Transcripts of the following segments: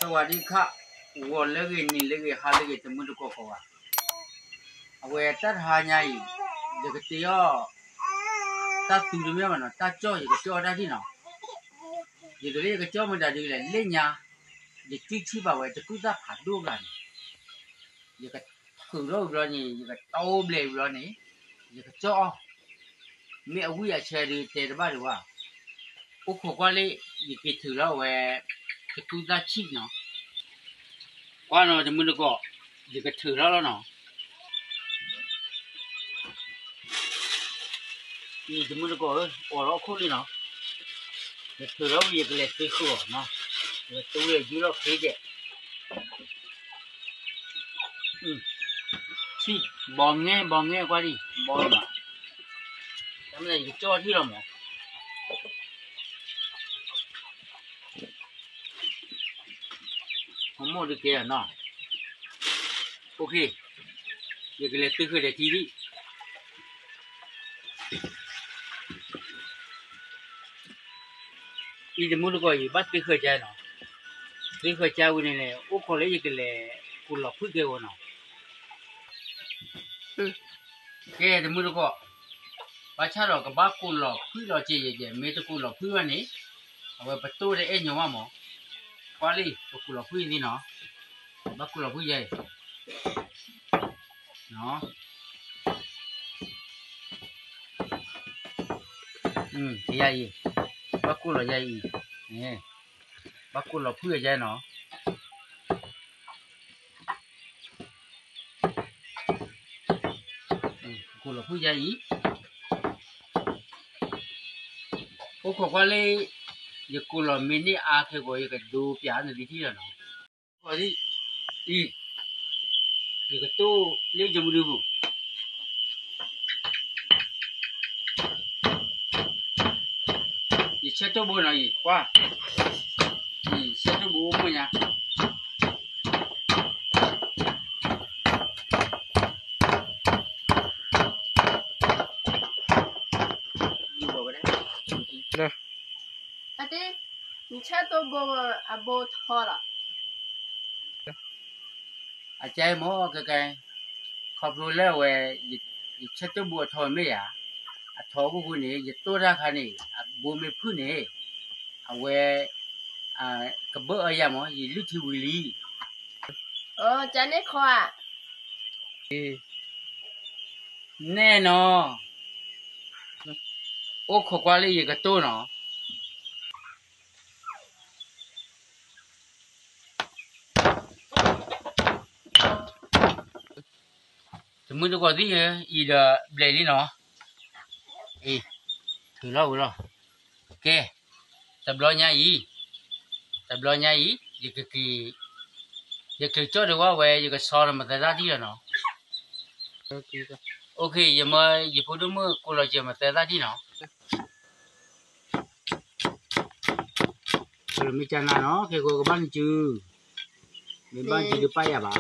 သဝၤဒံခါ, ဂီၤလၢဂ့ၤ နံၤလၢဂ့ၤ ဟါလၢဂ့ၤ တမုၢ်တကိးကိးဂၤ, အဝဲတၢ်တဟါညါအံၤ, ယကတ့အီၣ် တၢ်သူတမ့ၢ်ဘၣ်နီၤ, တၢ်ကၠီၣ် ယကကၠီၣ်အီၣ်တၢ်ထံၣ်နီၤ, ယကလၢယကကၠီၣ်မတၤဒ်လဲၣ် လၢညါ, ယတံၢ်ထံၣ်ဘၣ်ဝဲတကူၣ်သၣ်ဖးဒိၣ်ဂၤန့ၣ်, ယကထုးထီၣ်ဝံၤဘျီန့ၣ် ယကတိဘျဲးဝံၤဘျီန့ၣ်, ယကကၠီၣ်အီၣ်, မ့ၢ်အဝံၣ်အဆၢဒုးတဲတဘၣ်ဒံးဘၣ်, အိၣ်ခိးကွၢ်လၢ ယက့ၤထုးထီၣ်ဝဲ တကူၣ်သၣ်ဆံၣ်နီၤ, ကွၢ်နီၤ တမုၢ်တကိး, ယကထုးထီၣ်လီၤနီၤ. အံၤတမုၢ်တကိးဧၢ, အိးထီၣ်ခိၣ်လံနီၤ, ယထုးထီၣ်ဝံၤ ယကလဲၤတ့ဃုာ်အီၤနီၤ, ယကတုၤဝဲယုၢ်ထီၣ်ဃ့ကဲး, ဆံၣ်, ဘီငဲဘီငဲကွၢ်ဒံး ဘီလီၤမး, တၢ်မ့ၢ်ယကကၠီၣ်ထံၣ်လီၤမး, မိၢ်မိၢ်ဒုးကဲနီၤ, အိၣ်ခ့, ယကလဲၤတ့ဃုာ်ဒီးထံဒံး အံၤတမုၢ်တကိးအံၤ ဘၣ်တ့ဃုာ်ကါနီၤ, တ့ဃုာ်ကါဝံၤန့ၣ်န့ၣ် အိၣ်ခိးလၢယကလဲၤကိးလီၤဖုၣ်ကဲဂီၤနီၤ, ကဲတမုၢ်တကိး, ဘၣ်ဆၣ်ဒီးကဘၣ်ကိးလီၤဖုၣ်လီၤက့ၤယဲၢ်ယဲၢ် မ့ၢ်တကိးလီၤဖုၣ်ဘၣ်န့ၣ်, အဝဲပတိၢ်တအဲၣ်ညီဘၣ်မး, ကွၢ်လံ ပကိးလီၤဖုၣ်အံၤသ့နီၤ, ဘၣ်ကိးလီၤဖုၣ်ယဲၢ်အံၤ ယၤအံၤ, ဘၣ်ကိၢ်လီၤယၤအံၤ, ဘၣ်ကိၢ်လီၤဖုၣ်ယၤအံၤနီၤ, ကိၢ်လီၤဖုၣ်ယၤအံၤ, အိၣ်ခိးကွၢ်လၢ ယကိၢ်လီၤမ့ၢ်န့ၢ်အါခဲကိး ယကဒိးပၠးနသံထံၣ်လီၤနီၤ, အံၤ, ယကတိၢ်လၢယမုၢ်ဒုပူၤ ယဆၢတိၢ်ဘိနီၤအံၤ ကွၢ်, ယဆၢတိၢ်ဘိအိၣ်မူညါ, နဆၢတိၢ်ဘိအဘိထီလီၤ အကဲမ့ၢ်ကကဲ, ခီဖျိလၢအဝဲ ယဆၢတိၢ်ဘိအထီမ့ၢ်ဧါ, အထီအခိၣ်ဃိန့ၣ် ယတိၢ်တၢ်ခါန့ၣ် အဘိမ့ၢ်ဖုၣ်န့ၣ် အဝဲ ကဘၢအီယၤမ့ၢ် ယလုၢ်ထံဝံၤလံ, ကန့ၣ်ခီဧါ, နဲၣ်နီၤ, အိၣ်ခိးကွၢ်လၢယကတိၢ်နီၤ တမုၢ်တကိးသ့ၣ်ဧၢ, အံၤဒီးဘျဲးလံနီၤ, အ့, ထုးလီၤဝံၤလီၤ, ကဲ, တဘျီညါအံၤ, တဘျီညါအံၤ, ယက့ၤ, ယက့ၤကၠီၣ်ဒံးဝဲဝဲ ယကဆီဒီးမသၢသၣ်ထံၣ်လီၤနီၤ, အိၣ်ခ့, ယမၢယဖိဒိၣ်မုၣ်ကိးလီၤစၢၤမသၢသၣ်ထံၣ်နီၤ မ့ၢ်ကနၤနီၤ ခဲကိးကဘၣ်နစု, မ့ၢ်ဘၣ်နစုဒုးပာ်ယၤဘၣ်,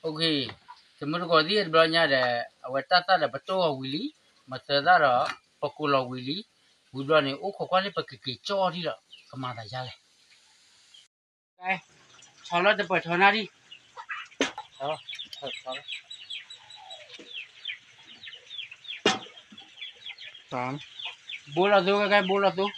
အိၣ်ခ့, တမုၢ်တကိးသ့ၣ်တဘျီညါဒီး အဝဲတၢ်သၣ်ဒီးပတိၢ်အီၤဝံၤလံ, မသၢသၣ်ဒီး ပကိးလီၤဝံၤလံ, ဝံၤဘျီန့ၣ် အိၣ်ခိးကွၢ်လၢပကက့ၤကၠီၣ်ထံၣ်ဒီး ကမၤသးယါလဲၣ် ဆီလီၤတပၢၢ်ထီနၣ်ရံၣ်, ဆီလီၤ, ဘိလီၤသိ ခဲခဲဘိလီၤသိ သိ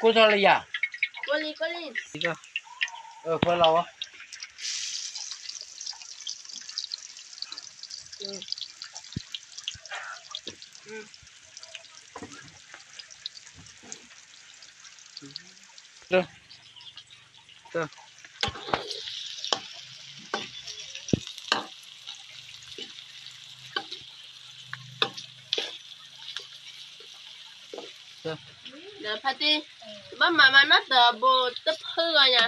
ကိၢ်ထီၣ်လၢယၤ, ဖၢလီၤဝဲ, ဖါတံၢ်, ဘၣ်မၤမၤနီၢ်တၢၤအဘိတဖုဂီၢ်ညါ,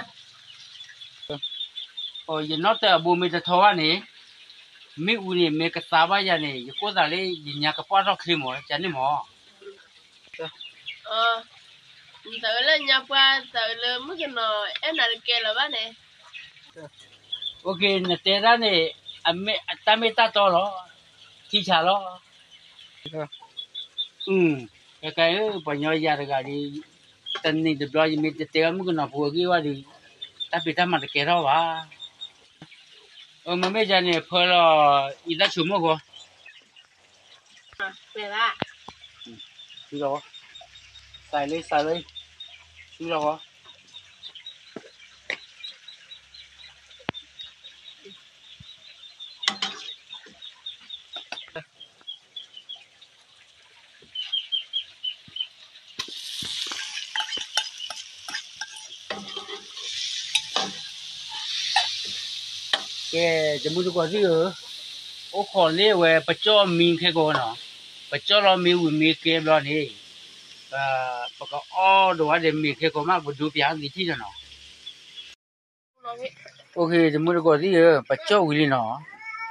ယနီၢ်တၢၤအဘိမ့ၢ်တထီဘၣ်န့ၣ်, မ့ၣ်အူန့ၣ် မ့ၢ်ကသးဘၣ်ယၤန့ၣ် ယကိၢ်သးလၢယညါကပှၢ်ထီၣ်ချ့မး ကန့ၣ်မး. သးအုးလၢညါပှၢ် သးအုးလၢမုၣ်ကနီၤအဲၣ်နၤတကဲလၢၤဘၣ်န့ၣ်, နတဲဒၣ်န့ၣ် တၢ်မ့ၢ်တၢ်တီလီၤ, ထံဆးလီၤ. ကဲကဲဧၢ ပှၤညီယၤတဂၤဒီး တနံၤတဘျီ ယမ့ၢ်တတဲဘၣ်မုၣ်ကနီၤဖိအဂ့ၢ်ဝဲဒီး တၢ်ဖံးတၢ်မၤတကဲထီၣ်ဘၣ်. အမ့မ့ၢ်ယၤန့ၣ် ဖၢလီၤအံသၣ်ဆိမိၣ်ဃီ, လီၤ, စးလၢ စးလၢ, လီၤဃီ. ကဲ တမုၢ်တကိးသ့ၣ်ဧၢ, အိၣ်ခိးလၢအဝဲပကၠီၣ်မ့ၤခဲကိာ်နီၤ, ပကၠီၣ်လီၤမ့ၤဝံၤမ့ၤကဲဘျီန့ၣ်, ပကအီၣ်ဒီးဝဲဒီးမ့ၤခဲကိာ်မး ပဒိပျးသ့ထံၣ်နီၤနီၤ. အိၣ်ခ့ တမုၢ်တကိးသ့ၣ်ဧၢ, ပကၠီၣ်ဝံၤလံနီၤ,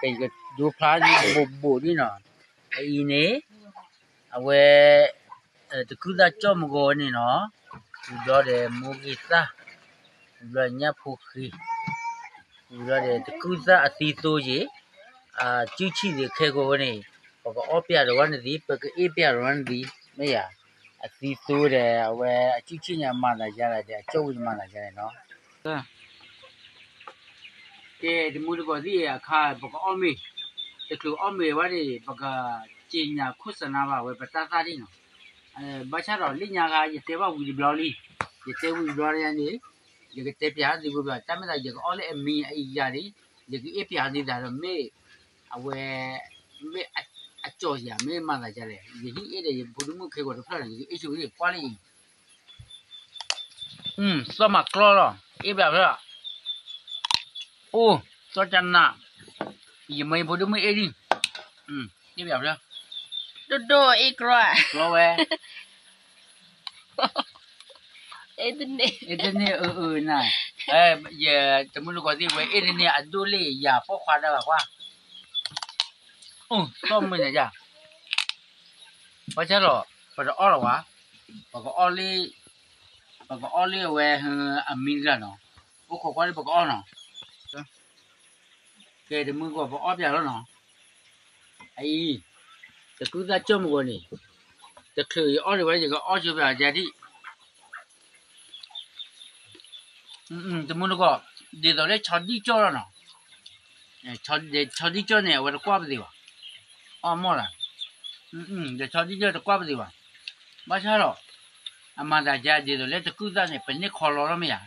ကဲယကဒိဖျါဘိးဘိးဒ်နီၤ, အအံၤန့ၣ် အဝဲ တကုၢ်သၣ်ကၠီၣ်မကီးန့ၣ်နီၤ, ဝံၤဘျီဒီးမိၢ်ဂ့ၤသၣ်, ဝံၤဘျီညၣ်ဖိဃ့, ဝံၤဘျီဒီးတကုၢ်သၣ်အသံသိယ့ၣ်, အစုဆံၣ်သ့ၣ်ခဲကိာ်န့ၣ်, ပကအီၣ်ပျးဒီးဝဲနသံ, ပကအ့ၣ်ပျးဒီးဝဲနသံ, မ့ၢ်ယၤ, အသံသိဒီး အဝဲအစုဆံၣ်န့ၣ်အမၤသးယါလၢဒီး အကၠီၣ်ဝံၤတမၤသးယါန့ၣ်နီၤ. ကဲ တမုၢ်တကိးသ့ၣ်အခါ ပကအီၣ်မ့ၤ, တချုးအီၣ်မ့ၤဝဲန့ၣ် ပကစံၣ်ညါခိၣ်စနါဘၣ်ဝဲပတၢ်သၣ်ဒ်နီၤ, ဘၣ်ဆၣ်ဒီးလၢညါခါ ယတဲဘၣ်ဝံၤတဘျီလံ, ယတဲဝံၤတဘျီန့ၣ်, ယကတဲပျးသ့ဝံၤဘျီ တၢ်မ့ၢ်သးယကအီၣ်လၢအမံၤအယၤန့ၣ်, ယကအ့ၣ်ပျးသ့သးဒီးမ့ၢ်, အဝဲ, မ့ၢ်အကၠီၣ်ယၤ မ့ၢ်မၤသးယါလဲၣ်, ယဟံၣ်အ့ၣ်ဒီးယဖိဒိၣ်မုၣ်ခဲကိာ်တဖျၢၣ်န့ၣ် ယကအ့ၣ်ဆိဝဲကွၢ်လၢအံၤ သီၣ်မၤကျီလီၤ, အ့ၣ်ဘၣ်ဖျၢၣ်, အိၣ်, သီၣ်ကနး, ယမ့ၢ်ယဖိဒိၣ်မုၣ်အ့ၣ်ဒံး, အ့ၣ်ဘၣ်ဖျၢၣ်, ဒိၣ်ဒိၣ်အ့ၣ်ကျီ, ကျီဝဲ, အ့ၣ်တန့ၢ်, အ့ၣ်တန့ၢ်အၢအၢနၤ, ယ, တမုၢ်တကိးသ့ၣ်ဝဲ အ့ၣ်တန့ၢ်အဒိၣ်လၢယၤပိာ်ခွါဒၣ်ဘၣ်ကွၢ်, အိၣ်, သီၣ်မုၢ်န့ၣ်ယၤ ဘၣ်ဆၣ်ဒီး ပတအီၣ်လီၤဝဲ, ပကအီၣ်လၢ, ပကအီၣ်လၢအဝဲ, အမံၤတဂၤနီၤ, အိၣ်ခိးကွၢ်လၢပကအီၣ်နီၤ, ကဲတမုၢ်တကိးပအီၣ်ပျးလီၤနီၤ, အအံၤ, တကုၢ်သၣ်ကၠီၣ်မကီးန့ၣ်, တချုးယအီၣ်ဒံးဝဲ ယကအီၣ်ဆိပျးယၤဒံး တမုၢ်တကိး, ဒ်သိးလၢဆီဒံၣ်ကၠီၣ်လီၤနီၤ, ဆီဒံၣ်ကၠီၣ်န့ၣ် အဝဲတကွၢ်ပသ့ၣ်ဘၣ်, အီၣ်မီၢ်လၢ်, ဒီးဆီဒံၣ်ကၠီၣ်တကွၢ်ပသ့ၣ်ဘၣ်, ဘၣ်ဆၣ်ဒီး, အမၤသးယါဒ်သိးလၢတကုၢ်သၣ်န့ၣ် ပန့ၢ်ခီလီၤလီၤမ့ၢ်ဧါ,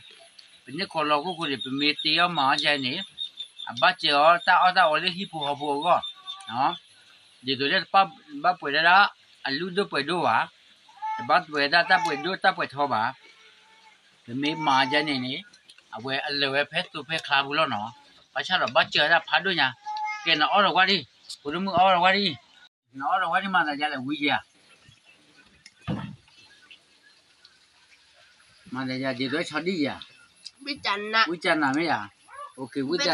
ပန့ၢ်ခီလီၤခိၣ်ဃိန့ၣ် ပမ့ၢ်တ့အီၣ်မၤအီၣ်ယါန့ၣ်, အဘၣ်စၢၤအီၤတၢ်အီၣ်တၢ်အီလၢဟံၣ်ဖိဃီဖိအဂီၢ်, ဒ်သိးလၢတဘၣ်ပှဲၤဒၣ်ဒၣ်, အလုၢ်ဒိၣ်ပှဲၤဒိၣ်ဘၣ်, တဘၣ်ပှဲၤဒၣ်တၢ်ပှဲၤဒိၣ်တၢ်ပှဲၤထီဘၣ်, ပမ့ၢ်မၤယါန့ၣ်န့ၣ်, အဝဲအလၢာ်ဝဲဖဲသိဖဲချါပူၤလီၤနီၤ, ဘၣ်ဆၣ်ဒီးဘၣ်စၢၤတၢ်ဖးဒိၣ်ညါ, ကဲနအီၣ်ဒီးကွၢ်ဒံး, ဖိဒိၣ်မုၣ်အီၣ်ဒီးကွၢ်ဒံး, နအီၣ်ဒီးကွၢ်ဒံးမၤသးယါလဲၣ်ဝံယၤ မၤသးယါဒ်သိးဆီဒံၣ်ယၤ, ဝံကနၤမ့ၢ်ယၤ, ဝံကနၤ, အံၤ,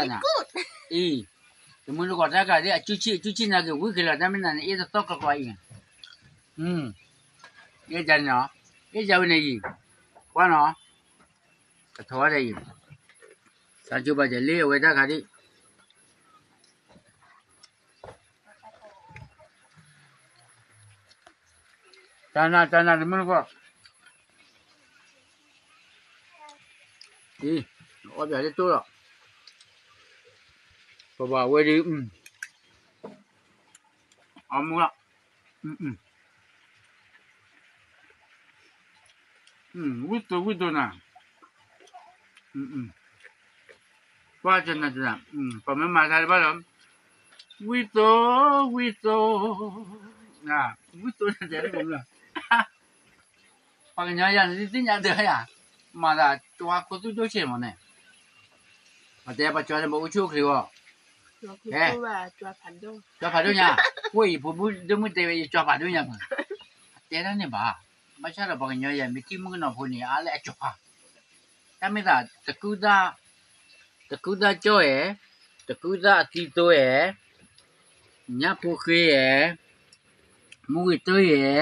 တမုၢ်တကိးတၢ်ကးဒ်အစုဆံၣ် အစုဆံၣ်နၤက့ၤဝံက့ၤလီၤ တၢ်မ့ၢ်နၤန့ၣ် အ့ၣ်တသီၣ်ကျီကျီအံၤ, အ့ၣ်ယၤန့ၣ်နီၤ, အ့ၣ်ယၤဝဲန့ၣ်အံၤ, ကွၢ်နီၤ, ကထီၣ်ဝဲဒၣ်အံၤ, စးကၠိဘၣ်ယၤလၢအဝဲတၢ်ကးဒ် တၢ်နၤ တၢ်နၤ တမုၢ်တကိး, အီၣ်ပၠးတတိၢ်လီၤ, ပဘၣ်ဝဲဒုး, အီၣ်မူလီၤ, ဝံၣ်သိဝံၣ်သိနၤ, ပှၤတနၤတနၤ, ပမ့ၢ်မၤတၢ်တဘၣ်လီၤ, ဝံၣ်သိ, ဝံၣ်သိ, ဝံၣ်သိနၤတဲလၢ, ပှၤကညီယၤန့ၣ်သ့ၣ်ညါဒၢးယၤ, မၤသးကၠွါခိၣ်သူၣ်ဒိၣ်ဆ့ၣ်မးန့ၣ်, ပတဲပှၤကၠွါန့ၣ် ပအိၣ်ဆူၣ်အိၣ်ချ့အီၤ, ဟဲ, ကၠွါဖးဒိၣ်ညါ, ဃိအံၤဖိမုၣ်ဒိၣ်မုၣ်တဲဝဲ ယကၠွါဖးဒိၣ်ညါမး, အတဲဒၣ်န့ၣ်ဘၣ်, ဘၣ်ဆၣ်ဒီးပှၤကညီယၤ မ့ၢ်ထံၣ်မုၣ်ကနီၤဖိန့ၣ် အါလၢအကၠွါ တၢ်မ့ၢ်သး, တကုၢ်သၣ်ကၠီၣ်ဧဲ, တကုၢ်သၣ်အသံသိဧဲ, ညၣ်ဖိဃ့ဧဲ, မူဂ့ၤတၢၢ်ဧဲ,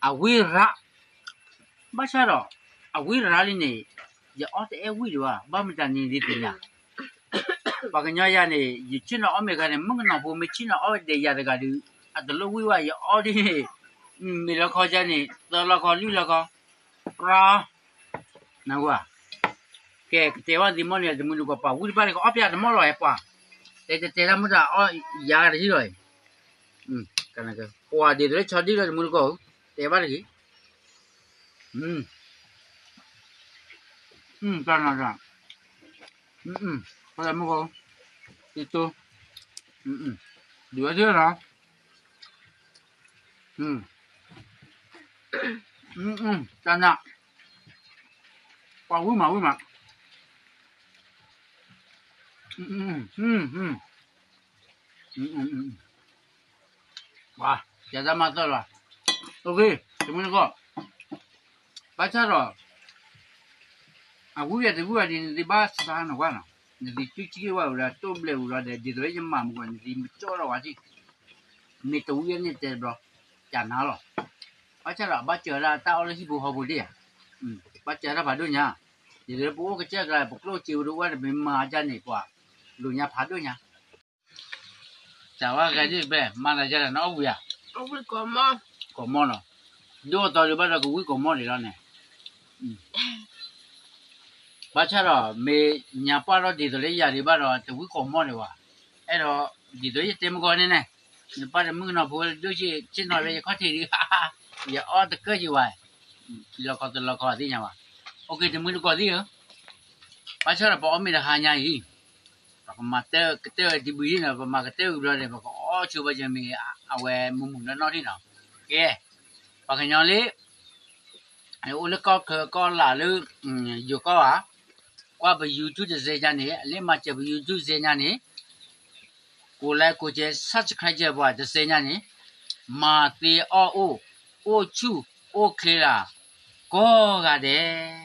အဝံၣ်ရၣ်, ဘၣ်ဆၣ်ဒီး, အဝံၣ်ရၣ်လံန့ၣ်, ယအီၣ်တအဲၣ်ဝံၣ်ဒံးဘၣ်, ဘၣ်မတၤန့ၣ်ဒ်သ့ၣ်ညါ ပှၤကညီယၤန့ၣ် ယဆ့ၣ်နီၤအီၣ်မ့ၢ်ဂၤန့ၣ် မုၣ်ကနီၤဖိမ့ၢ်ဆ့ၣ်နီၤအီၣ်ဒဲးယၤတဂၤဒီး, အတလိၣ်ဝံၣ်ဘၣ် ယအီၣ်ဒ်န့ၣ်, မ့ၢ်လီခီယၤန့ၣ် သၢလီခီလွံၢ်လီခီ, ပြ, နၢ်ဟူဧါ, ကဲ ကတဲဘၣ်သံမီၢ်န့ၣ် တမုၢ်တကိးပှၤဝံၣ်တဘၣ်တကအီၣ်ပၠးတမီၢ်လီၤဟဲပှၤ, တဲတဲတဲတၢ်မုၢ်တအီၣ်ယၤတဟံၣ်လီၤအံၤ, ပှၤဒ်သိးလၢဆီဒံၣ်လီၤတမုၢ်တကိး, တဲဘၣ်တဂ့ၤ, တၢ်နၤတၢ်, ဖဲမုၢ်ကိး, တတိ, ဒုးဝဲသ့ၣ်နီၤ, တၢ်နၤ, ပှၤဝံၣ်မးဝံၣ်မး, ပှၤ, ယတၢ်မၤသီလီၤ, တမုၢ်တကိး, ဘၣ်ဆၣ်ဒီး အဝံၣ်ယၤတဝံၣ်ဝဲဒ်န့ၣ် နသ့ဘၣ်ဆါနဝဲနီၤ, နသ့တူၢ်ဆံးဝဲဝံၤဒီး တိၢ်ဘျဲးဝံၤဒီး ဒ်သိးလၢယမၤမုၢ်ဂီၤ နသ့မ့ၢ်ကၠီၣ်ထီၣ်ဝဲဒၣ်, မ့ၢ်တဝံၣ်ယၤန့ၣ်တဲတဘျီ, ကနၤလီၤ, ဘၣ်ဆၣ်ဒီးအဘၣ်စၢၤဝဲဒၣ်တၢ်အီၣ်လၢဟံၣ်ဖိဃီဖိဒၣ်ဧါ, ဘၣ်စၢၤတၢ်ဖးဒိၣ်ညါ, ဒ်သိးလၢပအိၣ်ကစၢၢ်ကျါ ပကျိၣ်စ့ဝဲဒၣ်ဝဲတမ့ၢ်မၤဒ်န့ၣ် ပှၤလိာ်ညါဖးဒိၣ်ညါ တၢ်ဝဲဂဲၤဒ်တဖျဲၣ် မၤသးဒ်လဲၣ် နအီၣ်ဝံၤဧါ, ကိးမီၢ်နီၤ, ဒိၣ်အသီဒံးဘၣ်ဒီးကဝံၣ်ကိးမီၢ်ဒံးလီၤန့ၣ်, ဘၣ်ဆၣ်ဒီး မ့ၢ်ညါပှၢ်ထီၣ်ဒ်သိးလၢယၤဒံးဘၣ်ဒီး တဝံၣ်ကိးမီၢ်ဒံးဘၣ်, အဲၣ်ဒိး ဒ်သိးယတဲမုၢ်ဂီၤန့ၣ်န့ၣ်, နပၢ်တမုၣ်ကနီၤဖိဒိၣ်ဆ့ၣ် ဆ့ၣ်နီၤလၢယခီၣ်ထံးဒံး, ယအီၣ်တကၢၢ်ယံၤဝဲ, ခံလီၤခီသၢလီၤခီသ့ၣ်ညါဘၣ်, အိၣ်က့ၤတမုၢ်တကိးသ့ၣ်ဧၢ, ဘၣ်ဆၣ်ဒီးပအီၣ်မ့ၢ်တဟါညါအံၤ ပကမၤကတၢၢ်ကတၢၢ်ဒံးဘုးဟံၣ်နီၤ, ပမၤကတၢၢ်ဝံၤဘျီန့ၣ် ပကအီၣ်ဆိဘၣ်ကမ့ၢ် အဝဲမုာ်မုာ်နီၢ်နီၢ်ဒံးနီၤ, ကဲ, ပှၤကညီလၢ အိၣ်လၢကီၢ်ချၢကီၢ်လာ်လၢ ယိၤကီၢ်ဧါ, ကွၢ်ပ YouTube တစဲးညါန့ၣ် လၢမၤစၢၤပ YouTube တစဲးညါန့ၣ်, ကိးlike ကိးshare subscribe ပှၤတစဲးညါန့ၣ်, မၤသ့အီၣ်အိၣ်, အိၣ်ဆူၣ်အိၣ်ချ့လၢ ကိးဂၤဒဲး